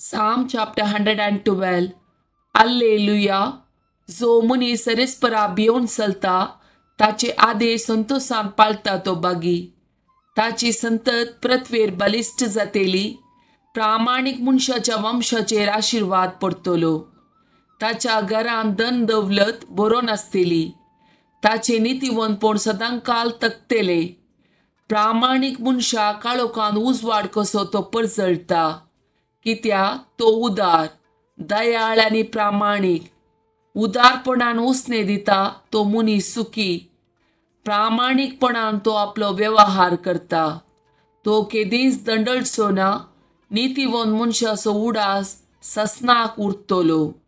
Psalm chapter 112. Alleluia. जो मनीस सरेस्परा भियोन चलता ताचे आदेश संतोशान पाळटा तो बागी. ताची संतत पृथ्वेर बलिश्ट जातेली. प्रामाणीक मनशाच्या वंशाचेर आशिर्वाद पडटलो. ताच्या घरान धन दौलत बरोवन आसतली. ताचे नितीवंतपण सदांकाल तकतले. प्रामाणीक मनशा काळोखान उजवाड कसो तो परजळटा, कित्याक तो उदार, दयाळ आनी प्रामाणीक. उदारपणान उसणे दिता तो मनीस सुखी. प्रामाणीकपणान तो आपलो वेव्हार करता. तो केदींच दंडळचो ना. नितीवंत मनशाचो उडास ससनाक उरतलो.